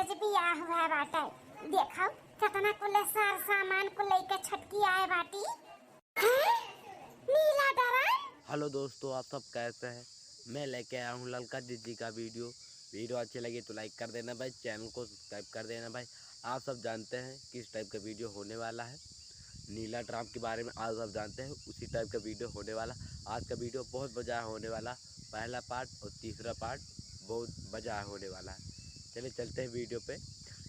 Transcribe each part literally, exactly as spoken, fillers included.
आज बियाह हुआ बाटे, देखो कितना कुल सार सामान कुल लेके छोटकी आए बाटी। हैं? नीला ड्रम? हेलो दोस्तों, आप सब कैसे हैं? मैं लेके आया हूँ ललका जिज्जी का वीडियो। वीडियो अच्छी लगी तो लाइक कर देना भाई, चैनल को सब्सक्राइब कर देना भाई। आप सब जानते हैं किस टाइप का वीडियो होने वाला है। नीला ड्रम के बारे में आप सब जानते हैं, उसी टाइप का वीडियो होने वाला। आज का वीडियो बहुत मज़ा होने वाला, पहला पार्ट और तीसरा पार्ट बहुत मज़ा होने वाला है। चलिए चलते हैं वीडियो पे।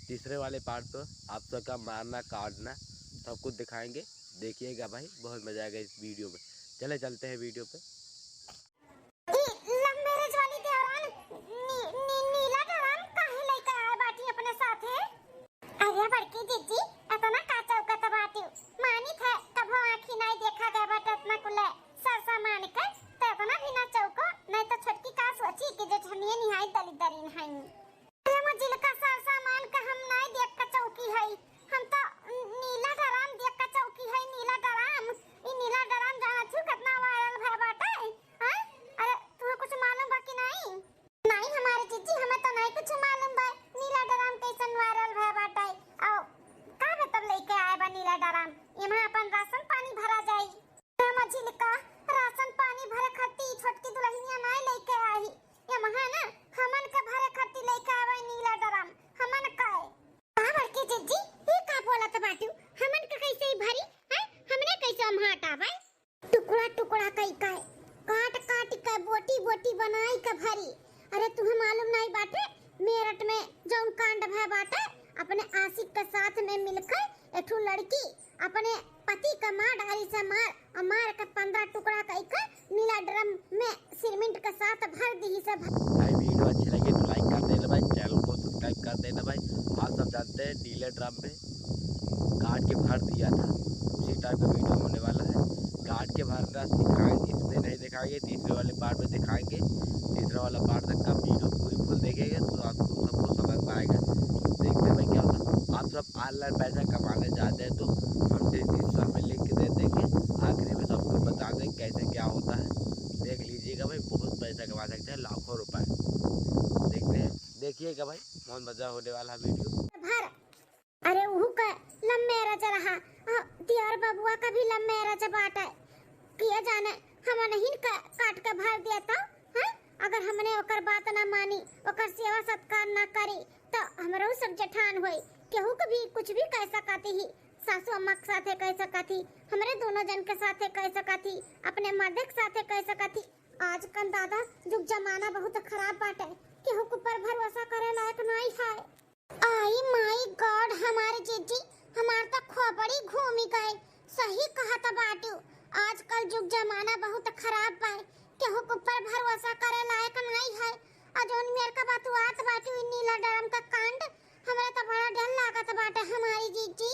तीसरे वाले पार्ट पे आप सबका मारना काटना सब कुछ दिखाएंगे, देखिएगा भाई, बहुत मज़ा आएगा इस वीडियो में। चले चलते हैं वीडियो पे। ई लव मैरिज वाली देवरान नी, नी, नीला ड्रम काहे लेके आए बाटी अपने साथे? अरे बड़की जिज्जी, एतना का चौकत बाटी? मानित है, कभो आँखी नाई देखा गए बाटे एतना कुले सर सामान के, तो एतना भी ना चौको, नहीं तो छोटकी का सोची कि जेठनिये निहाई दलिद्दरिन हई। अरे मझिलका, सर सामान का हम नाई देख के चौकी हई, हम तो नीला ड्रम देख के चौकी हई। नीला ड्रम, ई नीला ड्रम जानत हूँ कितना वायरल भय बाटे, हैं? अरे तुम्हें कुछ मालूम बा कि नाई? नाई हमारे जिज्जी, हमें तो नाई कुछ मालूम बा नीला ड्रम कैसन वायरल भय बाटे। आओ, का बा तब लेके आए बा नीला ड्रम? एमा अपन राशन पानी भरा जाई। ए मझिलका, राशन पानी भरे खातिर छोटकी दुल्हनिया नाई लेके आई। एमा है ना, हमन के भरे खातिर लेके आवे नीला ड्रम, हमन का। का बड़की जिज्जी, ई का बोलत बाटू? हमन के कैसे ही भरी? हैं? हमने कैसे ओम्हा हटावे? टुकड़ा टुकड़ा कई के, काट काट के, बोटी बोटी बनाई के भरी। अरे तुम्हें मालूम नाई बाटे, मेरठ में जौन कांड भय बाटे, अपने आशिक के साथ में मिलके एक ठो लड़की अपने पति का मार डारी से मार, और मार के पन्द्रह टुकड़ा कई के नीला ड्रम में सीमेंट के साथ भर दी से भर। भाई वीडियो अच्छी लगी तो लाइक कर देना भाई, चैनल को सब्सक्राइब कर देना भाई। आप सब जानते हैं नीला ड्रम में काट के भर दिया था, उसी टाइप का वीडियो होने वाला है। काट के भरना सिखाएंगे, इसमें नहीं दिखाएंगे, तीसरे वाले पार्ट में दिखाएंगे। तीसरा वाला पार्ट तक का वीडियो पूरी फुल देखेंगे तो आपको सबको समझ में आएगा। देखते हैं भाई क्या होता है। आप सब ऑनलाइन पैसा कमाने चाहते हैं तो हम डिस्क्रिप्शन में लिंक दे देंगे, आखिरी में सबको बता देंगे कैसे क्या होता है। देख लीजिएगा भाई, बहुत पैसा कमा सकते हैं, लाखों रुपए। देखते हैं, देखिएगा भाई, बहुत मजा होने वाला है वीडियो। भर अरे उहू का लव मैरिज रहा, अ, दियर बबुआ का भी लव मैरिज बाटे। किया जाने हमनहिन का काट के भर दिया तो, हैं? अगर हमने ओकर बात ना मानी, ओकर सेवा सत्कार ना करी, तो हमरो सब जेठान होई। केहू के भी कुछ भी कह सकत ही, सासू अम्मा के साथे कह सकत ही, हमरे दोनों जन के साथे कह सकत ही, अपने मर्दे के साथे कह सकत ही। आजकल दादा जुग जमाना बहुत खराब बाटे, केहू के ऊपर भरोसा करे लायक नाई है। आई माई गॉड, हमारे जीजी, हमार त खोपड़ी घूमी गए। सही कहत बाटू, आजकल जुग जमाना बहुत खराब बा, केहू के ऊपर भरोसा करे लायक नहीं है। आ जौन मेर का बतुआत बाटू, ई नीला ड्रम का कांड, हमरा त बड़ा डर लागत बाटे हमारी जीजी।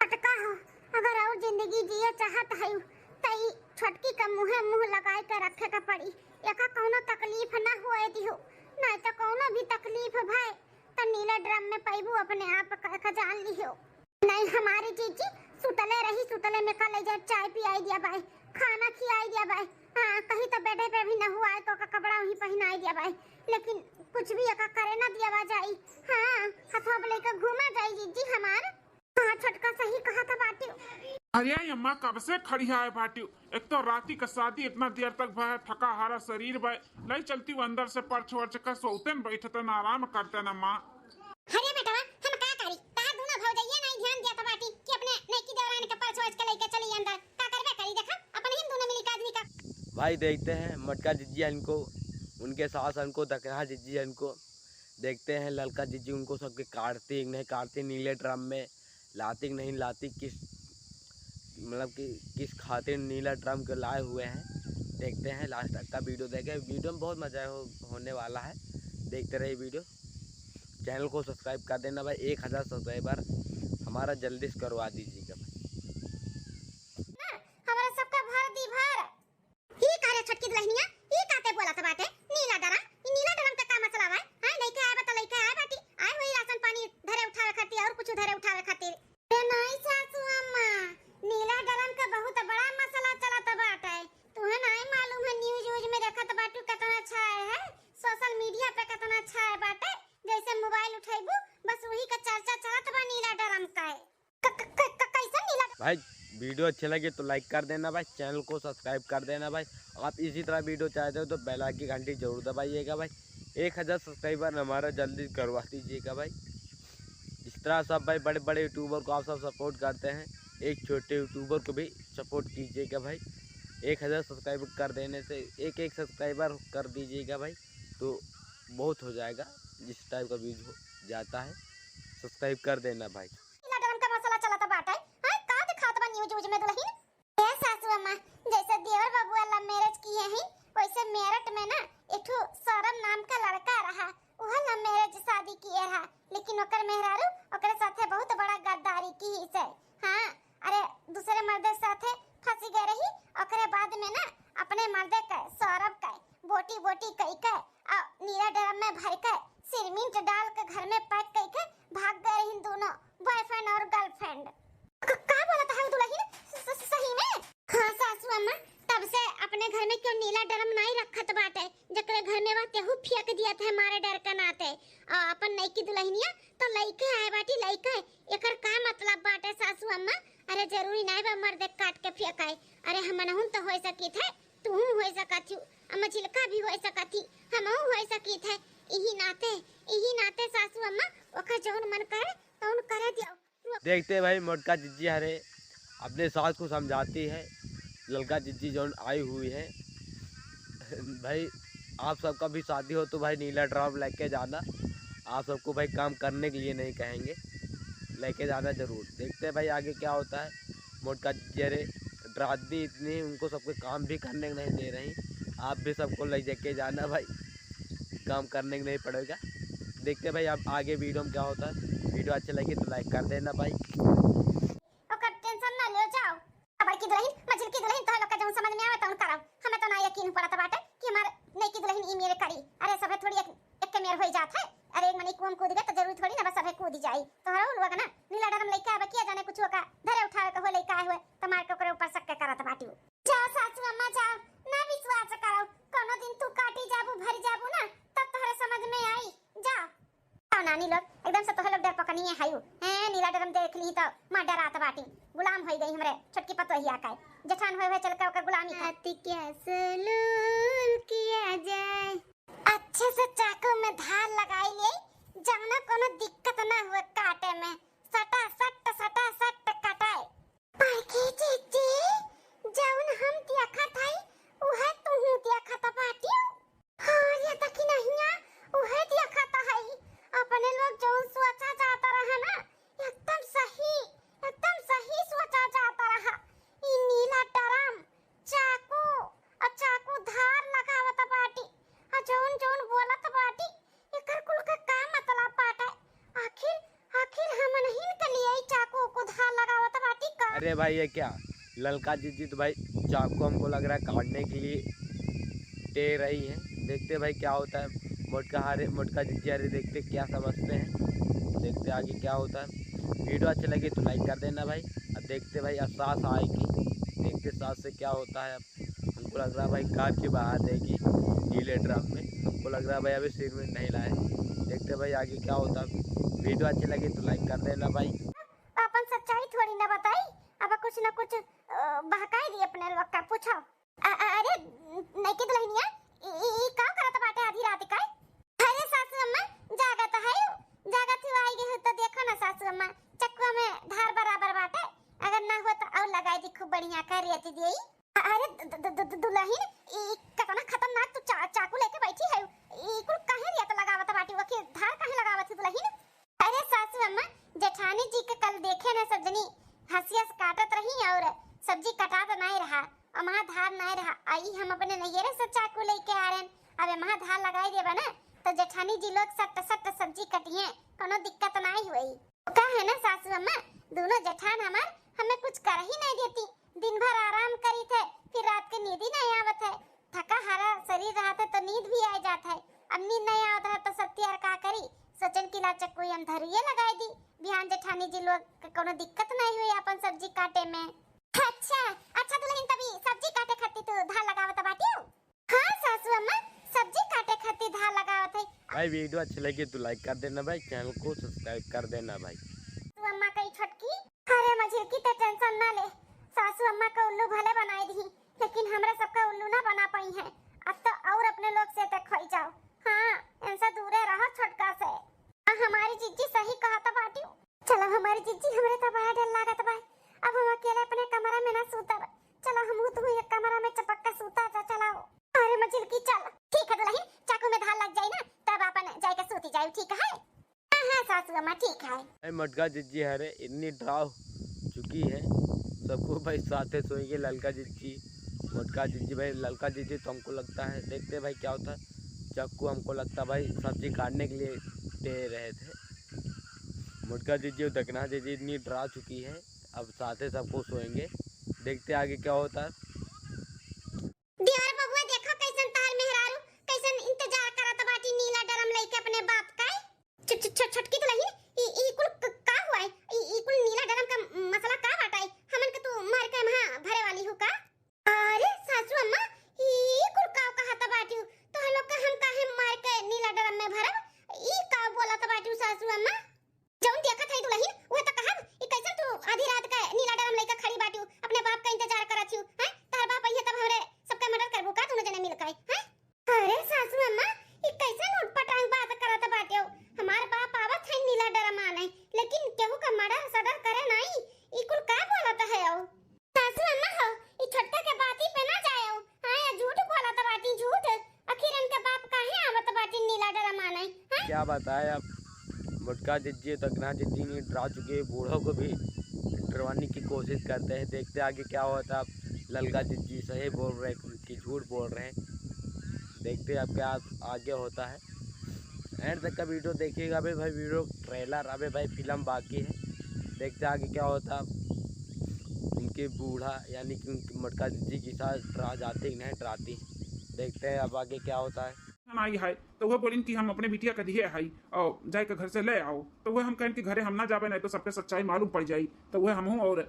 छोटका हो, अगर और जिंदगी जिए चाहत हयू, त ई छोटकी का मुँहे मुँह लगाए के रखे के पड़ी। एका कौनो तकलीफ ना होए दिहू, नहीं त कौनो भी तकलीफ भय त नीला ड्रम में पैबू अपने आप क-, का जान लिहो। नहीं हमारी जीजी सुतले रही, सुतले में का ले जाए, चाय पियाई दिया बाय, खाना खियाई दिया बाय। हाँ, कहीं तो बेडे पे भी न हुआ है तो का कपड़ा वहीं पहनाई दिया बाय, लेकिन कुछ भी एका करे ना दिया बा जाई। हाँ, हथवा पे लेके घूमा जाई जीजी हमार। हाँ, छोटका सही कहा था बाटी। अरे अम्मा, कब से खड़ी है बाटी? एक तो राती का शादी, इतना देर तक भय, थका हारा शरीर भय, नहीं चलती वो अंदर से पर्च वर्च का सोते न बैठते न आराम करते न माँ। अरे बेटवा, हम का करी? तार दोनों भौजैया नहीं ध्यान दिया था बाटी कि अपने नईकी देवरान के पर्च वर्च के लेके चली अंदर। का करबे करी, देखा, अपने ही दोनों मिली का आदमी का। भाई देखते हैं मोटका जिज्जी इनको, उनके सास इनको, दकहा जिज्जी इनको, देखते हैं ललका जिज्जी उनको सबके काटती नहीं काटती नीले ड्रम में। लातिक नहीं लातिक किस, मतलब कि किस खातिर नीला ड्रम के लाए हुए हैं। देखते हैं लास्ट तक का वीडियो देखें, वीडियो में बहुत मज़ा हो, होने वाला है। देखते रहिए वीडियो। चैनल को सब्सक्राइब कर देना भाई, एक हज़ार सब्सक्राइबर हमारा जल्दी से करवा दीजिएगा भाई। ना, हमारा सबका भर दी भर। ई का रे छोटकी दुल्हनिया, ई काते बोलत बाटे? नीला ड्रम, ई नीला ड्रम के का मसला बा? हाँ, लइके आए बा त लइके आए बाटी, आए होई राशन पानी धरे उठावे खातिर और कुछ धरे उठावे खातिर। ए नाई सासू अम्मा, नीला ड्रम के बहुत बड़ा मसला चलत बाटे। तुहे नाई मालूम है, न्यूज व्यूज में देखत बाटू कितना छाए है, सोशल मीडिया पे कितना छाए बाटे। जैसे मोबाइल उठैबू, बस भाई, वीडियो अच्छे लगे तो लाइक कर देना भाई, चैनल को सब्सक्राइब कर देना भाई। आप इसी तरह वीडियो चाहते हो तो बेल आइकन की घंटी जरूर दबाइएगा भाई। एक हज़ार सब्सक्राइबर हमारा जल्दी करवा दीजिएगा भाई। इस तरह सब भाई बड़े बड़े यूट्यूबर को आप सब सपोर्ट करते हैं, एक छोटे यूट्यूबर को भी सपोर्ट कीजिएगा भाई। एक हज़ार सब्सक्राइबर कर देने से, एक एक सब्सक्राइबर कर दीजिएगा भाई, तो बहुत हो जाएगा। जिस टाइप का व्यूज हो जाता है, सब्सक्राइब कर देना भाई। नीला ड्रम का मसाला चलत बाटे। हैं, का दिखात बा न्यूज व्यूज में दुलहिन? ए सासू अम्मा, जैसे देवर बबुआ लव मैरिज किहे हैं, वैसे मेरठ में ना एक ठो सौरभ नाम का लड़का रहा, उह लव मैरिज शादी किहे रहा, लेकिन ओकर मेहरारू ओकरे साथे बहुत बड़ा गद्दारी किहिस है। हाँ, अरे दूसरे मर्दे साथे फंसी गए रही, ओकरे बाद में ना अपने मर्दे के, सौरभ के बोटी बोटी कई के और नीला ड्रम में भर के सीमेंट डाल के घर में पैक कई के भाग गए रही दोनों, बॉयफ्रेंड और गर्लफ्रेंड। क-, का बोलत है दुलहिन? स-, स-, सही में? हाँ सासू अम्मा, तब से अपने घर में क्यों नीला ड्रम नाई रखत बाटे, जकरे घर में बा तेहू फेंक दियत है मारे डर के नाते। आ, अपन नईकी दुलहिनिया तो लइके आए बाटी, लइके। एकर का मतलब बाटे सासू अम्मा? अरे जरूरी नाई बा मर्दे काट के फेंकाए। अरे हमनहुन तो होए सकित है, तुहू होए सकत ही, अम्मा झिलका भी होए सकत ही, हमहू होए सकित है। इही नाते, इही नाते सासू अम्मा ओकर जौन मन करे तौन करे दियो। देखते भाई मोटका जिज्जी हरे अपने सास को समझाती है, ललका जिज्जी जौन आई हुई है। भाई आप सबका भी शादी हो तो भाई नीला ड्रम लेके जाना, आप सबको भाई काम करने के लिए नहीं कहेंगे, लेके जाना जरूर। देखते हैं भाई आगे क्या होता है। मोटका जिज्जी हरे डराती इतनी, उनको सबके काम भी करने को नहीं दे रही। आप भी सबको ले जाके जाना भाई, काम करने को नहीं पड़ेगा। देखते हैं भाई अब आगे वीडियो में क्या होता है। वीडियो अच्छे लगे तो लाइक कर देना भाई। ओकर टेंशन ना लियो, जाओ। अब बड़की दुलहिन, मझिलकी दुलहिन, तोहरे लोग का जौन समझ में आवे तौन करब। हमें तो ना यकीन पड़त बाटे कि हमार नईकी दुलहिन ई मेरे करी। अरे सभे थोड़ी एक, एक के मेर होई जात है। अरे एक मनी कुआं में कूद गए तो जरूरी थोड़ी ना बस सभे कूद जाई। तोहरा लोग ना नीला ड्रम लइके आवे किया जाने कुछ का धरे उठावे के हो लइके आए हुए तो मार के ओकरे ऊपर शक करत बाटी। जाओ सासू अम्मा जाओ, ना विश्वास करो, कोनो दिन तू काटी जाबू भर जाबू ना तब तोहरे समझ में आई। जाओ। आओ नानी लोग, एकदम से तोहे लोग डरपकनिए हयू। हैं, नीला ड्रम देख ली तो मार डरात बाटी। गुलाम होई गई हमरे छोटकी पतोहिया का। जेठान होए हुए चल के ओकर गुलामी का। हाथ क्या सलूल किया जाए। अच्छे से चाकू में धार लगाई ले, जौना कोनो दिक्कत ना हुए काटे में। सटा सट, सटा सट कटाए। बड़की जीजी, जौन हम देखत हई, उहे तुहू देखत बाटियो। हाँ, ये दखिनहिया, उहे देखत हई। अपने लोग जौन सोचा जात रहे ना, एकदम सही, एकदम सही सोचा जात रहा। ई नीला ड्रम, चाकू, आ चाकू धार लगावत बाटी, आ जौन जौन बोलत बाटी, एकर कुल का का मतलब बाटे? आखिर, आखिर हमनहिन के लिए ई चाकू उकू धार लगावत बाटी का? अरे भाई, ये क्या? ललका जीजी तो भाई चाकू हमको लग रहा है काटने के लिए दे रही है। देखते भाई क्या होता है। मोटका हरे, मोटका जीजी हरे देखते क्या समझते हैं, देखते आगे क्या होता है। वीडियो अच्छे लगे तो लाइक कर देना भाई। अब देखते भाई अब सास आएगी, देखते सास से क्या होता है। अब हमको लग रहा भाई काट के बहा देगी नीले ड्रम में। हमको लग रहा भाई अभी सीमेंट नहीं लाए। देखते भाई आगे क्या होता है। वीडियो अच्छी लगी तो लाइक कर देना भाई। अपन सच्चाई थोड़ी ना बताई, अब कुछ ना कुछ, अ, बहकाई दी अपने लोग का। पूछो। अ-, अ-, अरे नईकी दुलहिनिया, ई, ई, ई का करत बाटे आधी रात का? अरे सासू अम्मा, जागत है, जागत ही आई गई हो तो देखो ना सासू अम्मा, चकुआ में धार बराबर बाटे, अगर ना हो तो और लगाई दी खूब बढ़िया कर रेती दी। अरे द-, द-, द-, द-, दुलहिन, ई कितना खतरनाक तू चा-, चाकू लेके बैठी है। ई कुल काहे रियत लगावत बाटी? वकी धार काहे लगावत है दुलहिन? अरे सासू अम्मा, जेठानी जी के कल देखे न सजनी, हंसिया से काटत रही और सब्जी कटात नाय रहा, अमहा धार नाय रहा। आई हम अपने नैहरे से चाकू लेके आ रहे हैं, अब अमहा धार लगाई देबा ना, तो जेठानी जी लोग सट सट सब्जी कटिए, कोनो दिक्कत नाय हुई। का है ना सासू अम्मा, दोनों जेठान हमार हमें कुछ कर ही नहीं देती, दिन भर आराम करी थे, फिर रात के नींद ही नहीं आवत है। थका हारा शरीर रहत है तो नींद भी आ जात है। अब नींद नहीं आवत है तो सत्ती यार का करी, सोचन की लाचक कोई हम धरुए लगाई दी, बिहान जेठानी जी लोग के कोनो दिक्कत नहीं हुई अपन सब्जी काटे में। अच्छा, अच्छा दुलहिन, तभी सब्जी काटे खातिर तू धार लगावत बाटियो? हाँ सासू अम्मा, सब्जी काटे खातिर धार लगावत है। भाई वीडियो अच्छी लगी तो लाइक कर देना भाई, चैनल को सब्सक्राइब कर देना भाई। सासू अम्मा कही छोटकी, अरे मझिलकी ते टेंशन ना ले, भाई मोटका जिज्जी हरे इतनी डराव चुकी है, सबको भाई साथे सोएंगे ललका जिज्जी, मोटका जिज्जी। भाई ललका जिज्जी तो हमको लगता है, देखते हैं भाई क्या होता है। चक्कू हमको लगता है भाई सब्जी काटने के लिए दे रहे थे। मोटका जिज्जी और दकना जिज्जी इतनी डरा चुकी है, अब साथे सबको सोएंगे, देखते हैं आगे क्या होता है। देवर बबुआ, देखो कैसन तहार मेहरारू, कैसन इंतजार करत बाटी नीला ड्रम लइके अपने बाप का। छ-, छ-, छ-, छोटकी दुलहिन, ई, ई कुल क-, का हुआ है? ई, ई कुल नीला ड्रम का मसला का बाटा है? हमन के तू मार के वहाँ भरे वाली हूँ का? अरे सासू अम्मा, ई कुल का कहत बाटी हूँ? तोह लोग का हम काहे मार के नीला ड्रम में भरब? ई का बोलत बाटी हूँ सासू अम्मा? जौन देखत है दुलहिन, उहे त कहब। ई कैसन तू आधी रात के नीला ड्रम लइके खड़ी बाटी हूँ, अपने बाप का इंतजार करत हूँ, हैं? तहर बाप अइहे तब हमरे सबका मर्डर करबू का दोनों जने मिलके, हैं? अरे सासू अम्मा, ई कैसन उटपटांग बात करत बाटे हो? हमार बाप आवत है नीला ड्रम आने, लेकिन केहू का मर्डर सडर करे नाई, ई कुल का बोलत है हो? सासू अम्मा हो, ई छोटका के बाती पे ना जाए हो। हाँ, ये झूठ बोलत बाटी, झूठ। आखिर इनके बाप काहे आवत बाटी नीला ड्रम आने, हैं? क्या बताए अब, मोटका जिज्जी, दकना जिज्जी ने डरा चुके हैं, बूढ़ों को भी डरवाने की कोशिश करते हैं। देखते आगे क्या होता है। अब ललका जिज्जी सही बोल रहे हैं कि झूठ बोल रहे हैं, देखते हैं अब क्या आगे होता है। एंड तक का वीडियो देखिएगा। अबे भाई वीडियो ट्रेलर, अबे भाई फिल्म बाकी है, देखते हैं आगे क्या होता है। उनके बूढ़ा यानी कि उनके मोटका जिज्जी के साथ डरा जाते कि नहीं डराती, देखते हैं अब आगे क्या होता है। आई है, तो वह बोलिन कि हम अपने बिटिया के दिए हई और जाए के घर से ले आओ। तो वह हम कहन कि घरे हम ना जाबे, नहीं तो सबके सच्चाई मालूम पड़ जाई। तो वह हमहू और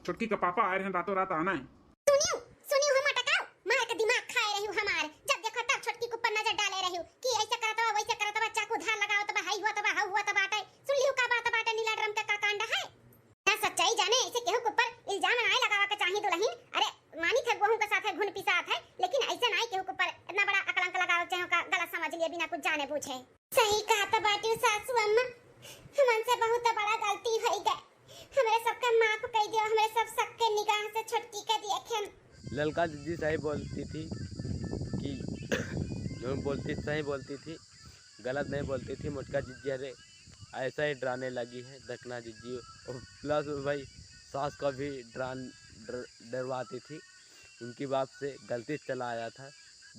छोटकी के पापा आए रहन रातों रात आना है। सुनियो, सुनियो हो मटकाओ, मार के दिमाग खाए रहियो हमार। जब देखो तब छोटकी के ऊपर नजर डाले रहियो कि ऐसे करत बा, वैसे करत बा, चाकू धार लगावत बा, हई हुआ त बा, हऊ हुआ त बाटे। सुन लियो का बात बाटे, नीला ड्रम के का कांड है? ना सच्चाई जाने, ऐसे केहू के ऊपर इल्जाम नाय लगावे के चाही दुलहिन। अरे मानी थे गोहूं के साथे घुन पिसात है, लेकिन ऐसे नाय केहू के ऊपर इतना बड़ा अकलंक लगावे के चाही, ओका गलत समझ लिए बिना कुछ जाने बूझे। सही कहत बाटियो सासू अम्मा, हमन से बहुत बड़ा गलती होई गए। हमरे सबके माफ कई दियो, हमरे सब सबके निगाह से छोटकी के दिए खेन। ललका जिज्जी सही बोलती थी कि जो बोलती सही बोलती थी, गलत नहीं बोलती थी। मोटका जिज्जी अरे ऐसा ही डराने लगी है दकना जिज्जी। और प्लस में भाई सास को भी डरान-, डर-, डरवाती थी, उनकी बात से गलती से चला आया था।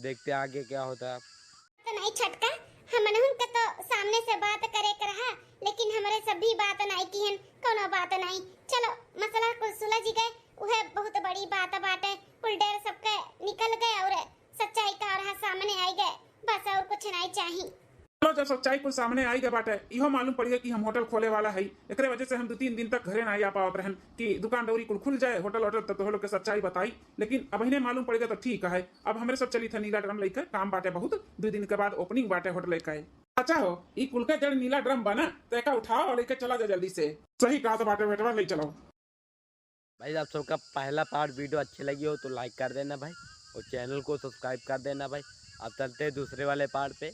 देखते आगे क्या होता है। तो नहीं छोटका, हमनहुन के तो सामने से बात करे के रहा, लेकिन हमरे सब भी बात नहीं किहन, कोनो बात नहीं। चलो मसला कुल सुलझ गए, उहे बहुत बड़ी बात बाटे। कुल डर सबके निकल गए और सच्चाई का रहा सामने आई गए, बस और कुछ नहीं चाही। चलो, जब सच्चाई कुल सामने आई गए बाटे, इहो मालूम पड़ गए कि हम होटल खोले वाला है, एकरे वजह से हम दो तीन दिन तक घरे ना आ पावत रहन कि दुकान दौरी कुल खुल जाए, होटल वोटल, तब तो लोग के सच्चाई बताई। लेकिन अब इन्हें मालूम पड़ गए तो ठीक है। अब हमरे सब चली थे नीला ड्रम लेकर, काम बाटे बहुत, दो दिन के बाद ओपनिंग बाटे होटल का। अच्छा हो, ई कुल के जड़ नीला ड्रम बना, तो एका उठाओ और लेके चला जा जल्दी से। सही कहा तो बाटे बेटवा, ले चलो। भाई, आप सबका पहला पार्ट वीडियो अच्छी लगी हो तो लाइक कर देना भाई, और चैनल को सब्सक्राइब कर देना भाई। अब चलते हैं दूसरे वाले पार्ट पे।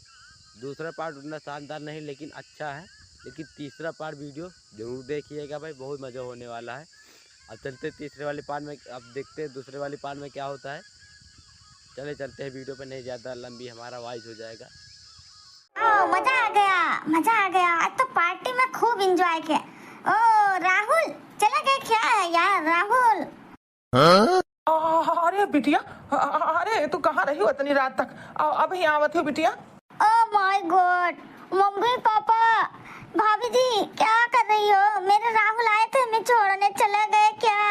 दूसरा पार्ट उतना शानदार नहीं, लेकिन अच्छा है, लेकिन तीसरा पार्ट वीडियो ज़रूर देखिएगा भाई, बहुत मज़ा होने वाला है। अब चलते हैं तीसरे वाले पार्ट में, अब देखते हैं दूसरे वाले पार्ट में क्या होता है। चले चलते हैं वीडियो पे, नहीं ज़्यादा लंबी हमारा वॉइस हो जाएगा। ओ, मजा आ गया, मजा आ गया। आज तो पार्टी में खूब एंजॉय किया। ओ, राहुल, चला गया क्या है यार, राहुल? हाँ? अरे बिटिया, अरे तू कहाँ रही हो इतनी रात तक? अभी आवत हो बिटिया। Oh my God, मम्मी पापा, भाभी जी, क्या कर रही हो? मेरे राहुल आए थे, हमें छोड़ने चले गए क्या?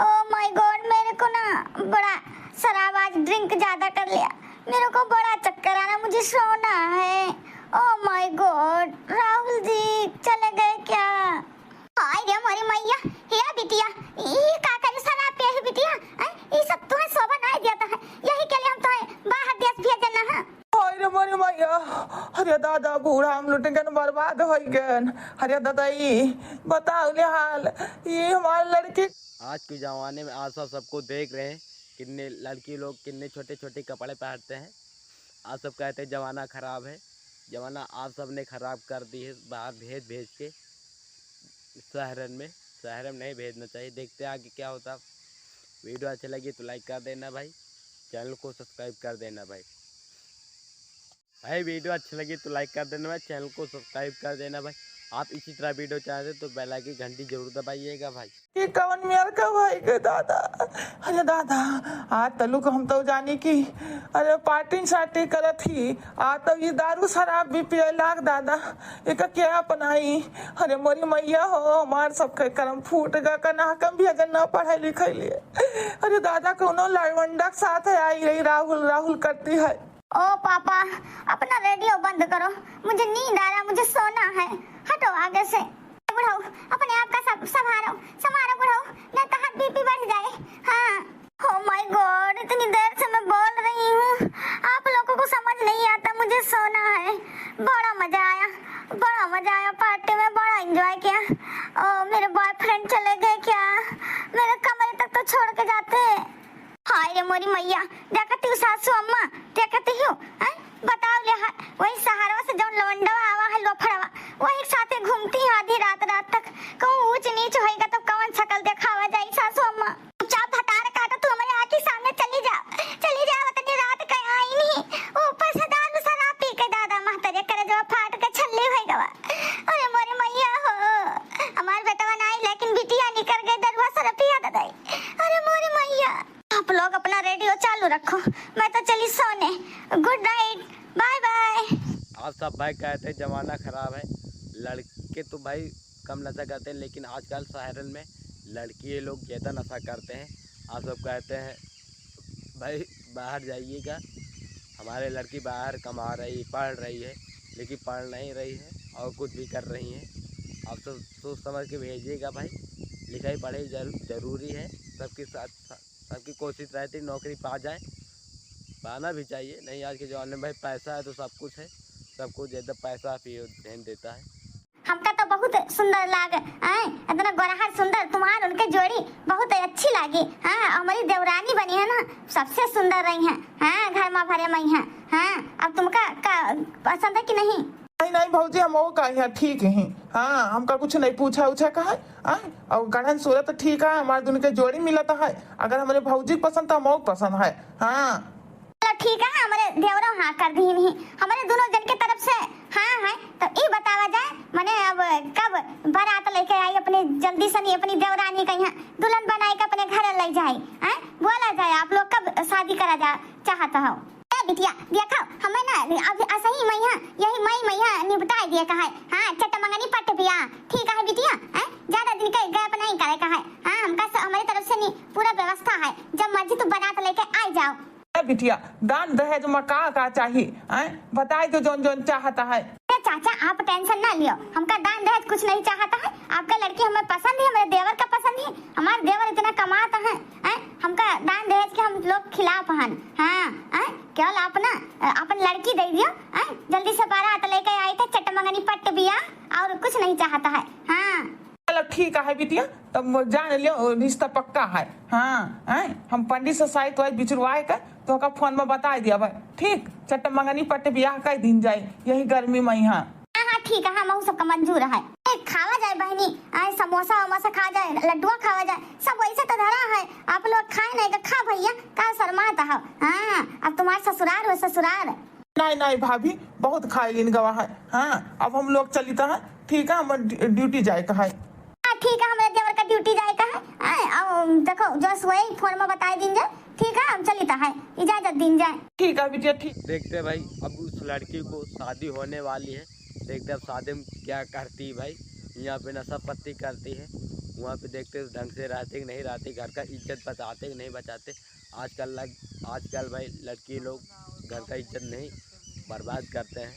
Oh my God, मेरे को ना बड़ा शराब, आज ड्रिंक ज्यादा कर लिया, मेरे को बड़ा चक्कर आना, मुझे सोना है। Oh my God, राहुल जी चले गए क्या? हाय रे मोरी मैया, हे बिटिया, ई का करे शराब पिए है बिटिया? हैं? ई सब तुम्हें शोभा नहीं देता है, यही के लिए हम तुम्हें बाहर देश भेजल ना है। हाय रे मोरी मैया, अरे दादा, बूढ़ा हम लुट गन, बर्बाद हो गन। अरे दादा, ई बताओ ले हाल, ई हमार लड़की। आज के ज़माने में आज सब सबको देख रहे हैं, कितने लड़की लोग कितने छोटे छोटे कपड़े पहनते हैं। आज सब कहते हैं ज़माना ख़राब है, ज़माना आप सब ने ख़राब कर दी है, बाहर भेज भेज के शहरन में, शहर में नहीं भेजना चाहिए। देखते हैं आगे क्या होता। वीडियो अच्छी लगी तो लाइक कर देना भाई, चैनल को सब्सक्राइब कर देना भाई। भाई वीडियो अच्छी लगी तो लाइक कर देना भाई, चैनल को सब्सक्राइब कर देना भाई, आप इसी तरह video चाहते तो bell icon घंटी जरूर दबाइएगा भाई। ये कवन मेर का भाई के दादा? अरे दादा, आज तलुक हम तो जानी कि अरे party साटी करत ही, आ तो ये दारू शराब भी पिए लाग दादा, एका क्या अपनाई? अरे मोरी मैया हो, हमार सबके करम फूट गा, कना कम भी अगर ना पढ़े लिखे लिए। अरे दादा, कौनो लवंडा के साथ है, आई रही राहुल, राहुल करती है। ओ पापा, अपना रेडियो बंद करो, मुझे नींद आ रहा, मुझे सोना है। हटो आगे से। बुढ़ऊ, अपने आप का सब संभारो, संभारो बुढ़ऊ, नहीं तो हाथ बीपी बढ़ जाए। हाँ। Oh my God, इतनी देर से मैं बोल रही हूँ, आप लोगों को समझ नहीं आता, मुझे सोना है। बड़ा मजा आया, बड़ा मजा आया पार्टी में, बड़ा एंजॉय किया। ओ, मेरे बॉयफ्रेंड चले गए क्या? मेरे कमरे तक तो छोड़ के जाते। हाय रे मोरी मैया, देखती हूँ सासू अम्मा, देखती हूँ, हैं? बताओ ले, हा, वही सहारवा से जौन लवंडवा आवा है, लोफड़वा, वही के साथे घूमती है आधी रात, रात तक। कहूँ ऊंच नीच होएगा तो कौन शकल देखावा जाई सासू अम्मा? चुपचाप भतार काटो, तू हमारे आँख के सामने चली जाओ, चली जाओ, इतनी रात के आई नहीं, ऊपर से दारू शराब पी के दादा महतरे करे जो फाट के छल्ली होई गवा। अरे मोरे मैया हो, हमार बेटवा नहीं, लेकिन बिटिया निकर गई, दरुआ सरपिया ददाई। अरे मोरे मैया। आप लोग अपना रेडियो चालू रखो, मैं तो चली सोने। Good night, bye bye। आप सब भाई कहते हैं जमाना खराब है, लड़के तो भाई कम नशा करते हैं, लेकिन आजकल शहरन में लड़की ये लोग ज़्यादा नशा करते हैं। आप सब कहते हैं भाई बाहर जाइएगा, हमारे लड़की बाहर कमा रही, पढ़ रही है, लेकिन पढ़ नहीं रही है और कुछ भी कर रही है। आप सब सोच समझ के भेजिएगा भाई, लिखाई पढ़ाई जरू-, जरूरी है, सबके साथ सबकी कोशिश रहती नौकरी पा जाए, पाना भी चाहिए। नहीं, आज के ज़माने में भाई पैसा है तो सब कुछ है, सब कुछ एकदम पैसा पे ध्यान देता है। हमका तो बहुत सुंदर लाग, हैं, इतना गोरहर सुंदर तुम्हार उनके जोड़ी बहुत अच्छी लागी। हाँ, हमारी देवरानी बनी है ना, सबसे सुंदर रही है। हाँ, घर में भरे मई है। हाँ, अब तुमका का पसंद है कि नहीं? नहीं, नहीं भौजी, हम वो का यहाँ ठीक ही। हाँ, हमका कुछ नहीं पूछा उछा का है। हाँ, और गढ़न सूरत ठीक है, हमारे दुनू के जोड़ी मिलत है। अगर हमारे भौजी के पसंद तो हम वो पसंद है। हाँ। चलो ठीक है, हमारे देवरो हाँ कर दी नहीं, हमारे दोनों जन के तरफ से हाँ है। तो ई बतावा जाए, मने अब कब बारात लेके आई अपने, जल्दी से नहीं अपनी देवरानी का यहाँ दुल्हन बनाए के अपने घर ले जाए, हैं? बोला जाए, आप लोग कब शादी करा जा चाहत हो? ए बिटिया, देखो, हमें ना अभी असही मैया, यही मई मैया निपटाए दिए का है। हाँ, चटमंगनी पट बिया, ठीक है बिटिया, हैं? ज्यादा दिन के gap नहीं करे का है। हाँ, हमका स-, हमारी तरफ से नहीं, पूरा व्यवस्था है, जब मर्जी तू बारात लेके आ जाओ। ए बिटिया, दान दहेज में का का चाही, हैं? बताई दो जौन जौन चाहता है। अरे चाचा, आप tension ना लियो, हमका दान दहेज कुछ नहीं चाहता है। आपका लड़की हमें पसंद है, हमारे देवर का पसंद है, हमारे देवर इतना कमाता है, हैं? हमका दान दहेज के हम लोग खिलाफ हन। हाँ, हैं? केवल अपना, अ, अपन लड़की दे दियो, हैं? जल्दी से बारात लेके आई थे, चटमंगनी पट बिया, और कुछ नहीं चाहता है। हाँ। चलो ठीक है बिटिया, तब जान लियो, रिश्ता पक्का है। हाँ, हैं? हम पंडित से साइत वाइत बिचरवाए के तोहका फोन में बताए दिया भाई। ठीक, चटमंगनी पट बियाह कर दिन जाए यही गर्मी में यहाँ। हाँ, हाँ, ठीक है, हम सबका मंजूर है। ए, खावा जाए बहनी, आए समोसा वमोसा खा जाए, लड्डुआ खावा जाए, सब वैसे तो धरा है, आप लोग खाए नहीं तो खा भैया, का शर्मात हो? हाँ, अब तुम्हार ससुरार हो ससुरार। नहीं, नहीं भाभी, बहुत खाई लीन गवा है। हाँ, अब हम लोग चलित है, ठीक है, हम ड्यू-, ड्यूटी जाए का है। हाँ, ठीक है, हमारे देवर का ड्यूटी जाए का है। हाँ, अब देखो, जो सोए फोन में बताए दिन जाए, ठीक है, हम चलित है, इजाजत दिन जाए। ठीक है बिटिया, ठीक। देखते हैं भाई, अब उस लड़की को शादी होने वाली है, देखते हैं अब शादी में क्या करती है भाई। यहाँ पे नशा पत्ती करती है, वहाँ पे देखते हैं ढंग से रहते कि नहीं रहते, घर का इज्जत बचाते कि नहीं बचाते। आजकल लग-, आजकल भाई लड़की लोग घर का इज्जत नहीं, बर्बाद करते हैं,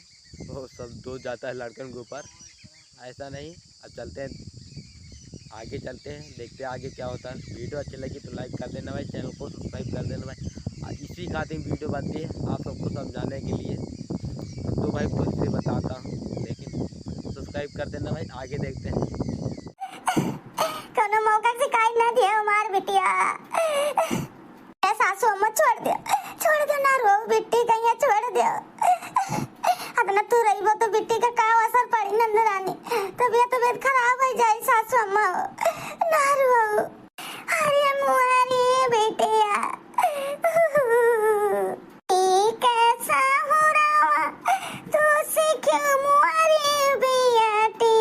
वो सब दोष जाता है लड़कन के ऊपर। ऐसा नहीं, अब चलते हैं, आगे चलते हैं, देखते हैं आगे क्या होता है। वीडियो अच्छी लगी तो like कर देना भाई, चैनल को subscribe कर देना भाई। और इसी खातिर वीडियो बनती है आप सबको समझाने के लिए। हम तो भाई खुद से बताता हूँ, लेकिन subscribe कर देना भाई, आगे देखते हैं। कोनो मौका शिकायत ना दिया हमार बिटिया। ए सासू अम्मा, छोड़ दो, छोड़ दो ना रो बिट्टी, कहिया छोड़ दो। अतना तू रहिबो तो बिट्टी का का असर पड़ी नंदरानी, तबियत, तबियत खराब हो जाई सासू अम्मा, ना रो। अरे मुआरी बिटिया, ई कैसा हो रहा, तू से क्यों मुआरी बियाटी?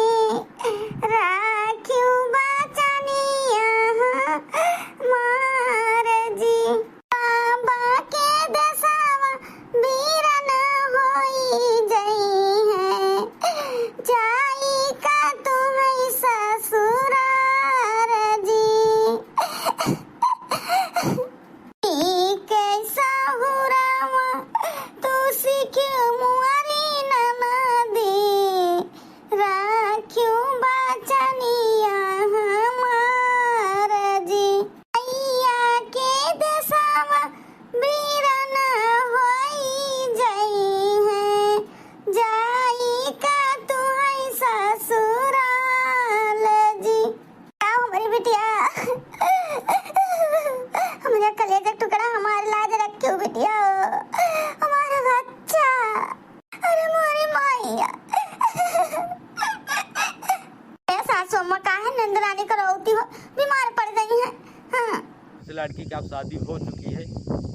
तू बिटिया, हमारा बच्चा। अरे मोरी माइया। ए सासू अम्मा, काहे नंदरानी करौती हो? बीमार पड़ गई है। हाँ। इस लड़की की अब शादी हो चुकी है,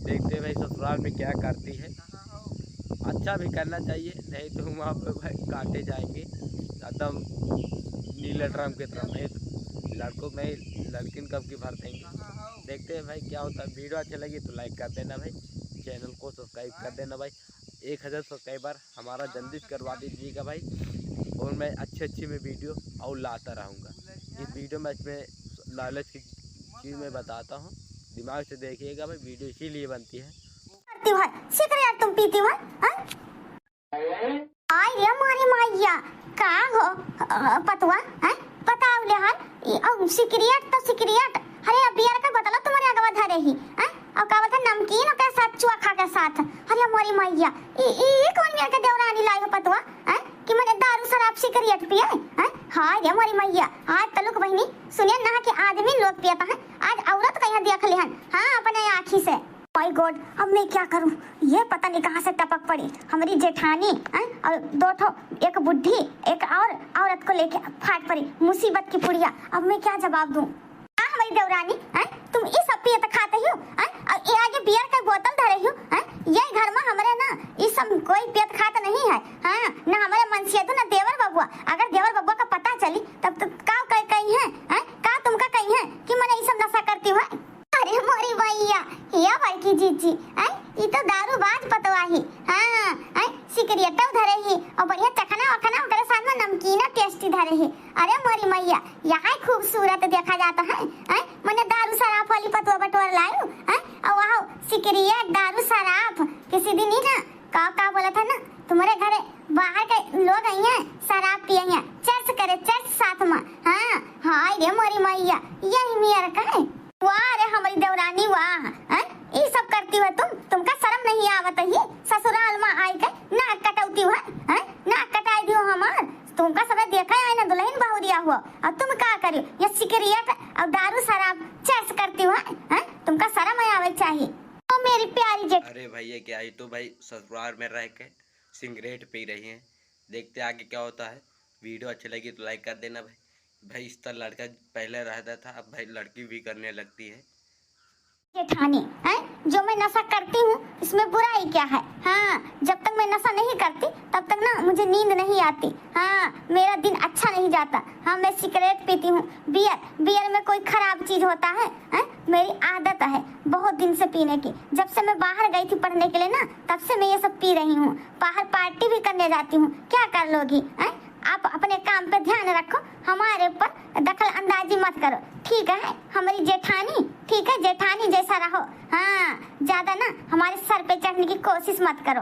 देखते हैं भाई ससुराल में क्या करती है। अच्छा भी करना चाहिए, नहीं तो वहाँ पे भाई काटे जाएंगे एकदम नीले ड्रम की तरह। नहीं तो लड़कों में लड़किन कब की भर देंगे। देखते हैं भाई क्या होता है। वीडियो अच्छी लगी तो लाइक कर देना भाई, चैनल को सब्सक्राइब कर देना भाई। एक हज़ार सब्सक्राइबर हमारा जल्दी से करवा दीजिएगा भाई, और मैं अच्छी अच्छी मैं वीडियो और लाता रहूँगा। इस वीडियो में इसमें नॉलेज की चीज़ मैं बताता हूँ, दिमाग से देखिएगा भाई, वीडियो इसीलिए बनती है। करती हो, सिगरेट तुम पीती हो, हैं? आई रे मोरी मैया, का हो, अ, पतुआ, हैं? बताओ ले हाल, ई, अ, सिगरेट तो सिगरेट, अरे अब बियर का बोतल तुम्हारे अगवा धरे ही, हैं? और का बोलता नमकीन के साथ, चोखा के साथ, अरे मोरी मैया, ई, ई, ई कौन बियर के देवरानी लाई हो पतुआ, हैं? कि मने दारू शराब सिगरेट पिए, हैं? हाय रे मोरी मैया, आज तलुक बहिनी, सुने ना कि आदमी लोग पियता है, आज औरत कहीं देख लिहन, हाँ, अपने आँखी से। My God, अब मैं क्या करूं? ये पता नहीं कहाँ से टपक पड़ी। हमारी जेठानी, हैं, और दो ठो, एक बुढ़ी, एक और औरत को लेके फाट पड़ी मुसीबत की पुड़िया। अब मैं क्या जवाब दूं? आ हमारी देवरानी, हैं, तुम ई सब पियत खात ही हो, हैं, और ये आगे बियर का बोतल धरे ही हो, हैं, ये घर में हमारे ना ई सब कोई पियत खात नहीं है, हाँ, ना हमारे मनसेधू ना देवर बबुआ। अगर देवर बबुआ का पता चली तब तो का कह-, कही है, हैं, का तुमका कही है कि मने ई सब नशा करती हो? अरे मोरी भैया, या बड़की जीजी, आय, ई तो दारूबाज पतवा ही। हाँ, आय, सिगरेटो धरे ही और बढ़िया चखना वखना ओकरे साथ में नमकीना टेस्टी धरे ही। अरे मोरी मैया, यहाँ खूबसूरत देखा जाता है, आय, मने दारू शराब वाली पतवा बटोर लायू, आय, और वहाँ सिगरेट, दारू, शराब, किसी दिन ही ना का, का बोला था ना, तुम्हारे घरे बाहर के लोग आई हैं, शराब पिए हैं, चर्च करे, चर्च साथ में। हाँ, हाय रे मोरी मैया, यही मियर का है। वाह रे हमारी देवरानी वाह, हैं? ई सब करती हो तुम, तुमका शर्म नहीं आवत ही? ससुराल में आई के नाक कटौती हो, हैं? नाक कटाई दियो हमार। तुमका सबे देखा है ना दुल्हन बहुरिया हो, और तुम का करियो? ये सिगरेट और दारू शराब चर्च करती हो, हैं? तुमका शर्म आवे चाहिए। ओ मेरी प्यारी जेठ- अरे भैया, क्या ही तो भाई ससुराल में रह के सिगरेट पी रही हैं। देखते आगे क्या होता है। वीडियो अच्छी लगी तो लाइक कर देना भाई। भाई, इस तरह लड़का पहले रहता था, अब भाई लड़की भी करने लगती है। जेठानी, हैं? जो मैं नशा करती हूँ, इसमें बुराई क्या है? हाँ, जब तक मैं नशा नहीं करती, तब तक ना मुझे नींद नहीं आती। हाँ, मेरा दिन अच्छा नहीं जाता। हाँ, मैं सिगरेट पीती हूँ, बियर, बियर में कोई खराब चीज होता है? हैं? मेरी आदत है बहुत दिन से पीने की। जब से मैं बाहर गई थी पढ़ने के लिए ना, तब से मैं ये सब पी रही हूँ। बाहर पार्टी भी करने जाती हूँ। क्या कर लोगी, हैं? आप अपने काम पे ध्यान रखो, हमारे ऊपर दखल अंदाजी मत करो, ठीक है? हमारी जेठानी, ठीक है, जेठानी जैसा रहो। हाँ, ज्यादा ना हमारे सर पे चढ़ने की कोशिश मत करो।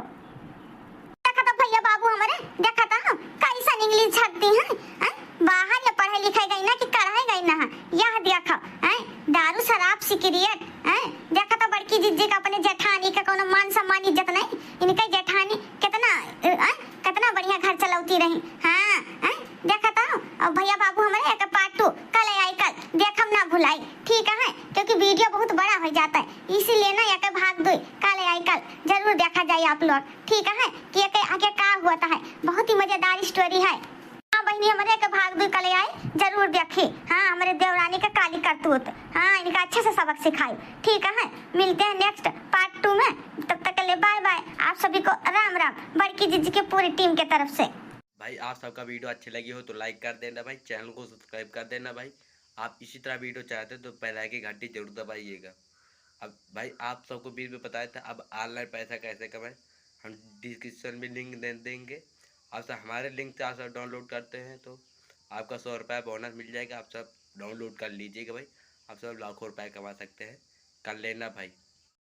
देखा तो भैया बाबू हमारे, देखा तो कैसन इंग्लिश झड़ती हैं, हैं? बाहर ये पढ़े लिखे गई ना कि कढ़ाई गई ना है? यह देखा, हैं? दारू शराब सिगरेट, हैं? देखा तो बड़की जिज्जी का अपने जेठानी का कोनो मान सम्मान इज्जत नहीं। इनका जेठानी कितना, हैं? कितना बढ़िया घर चलौती रही। हाँ, हैं? देखा तो, और भैया बाबू हमारे एक part two कल आई, कल देखम ना भुलाई, ठीक है? क्योंकि वीडियो बहुत बड़ा हो जाता है, इसीलिए ना एक भाग दो कल आई, कल जरूर देखा जाए आप लोग, ठीक है? कि एक आगे का हुआ था है, बहुत ही मजेदार स्टोरी है। हाँ बहनी, हमारे एक भाग दो कल आई, जरूर देखी। हाँ, हमारे देवरानी का काली करतूत, हाँ, इनका अच्छे से सबक सिखाई, ठीक है? मिलते हैं नेक्स्ट पार्ट टू में, तब तक के लिए बाय बाय, आप सभी को राम राम, बड़की जिज्जी की पूरी टीम के तरफ से। भाई, आप सबका वीडियो अच्छी लगी हो तो लाइक कर देना भाई, चैनल को सब्सक्राइब कर देना भाई। आप इसी तरह वीडियो चाहते हो तो बेल आइकन की घंटी जरूर दबाइएगा। अब भाई, आप सबको बीच में बताया था, अब ऑनलाइन पैसा कैसे कमाएं, हम डिस्क्रिप्शन में लिंक दे देंगे। आप सब हमारे लिंक से आप सब डाउनलोड करते हैं तो आपका सौ रुपया बोनस मिल जाएगा। आप सब डाउनलोड कर लीजिएगा भाई, आप सब लाखों रुपये कमा सकते हैं, कर लेना भाई।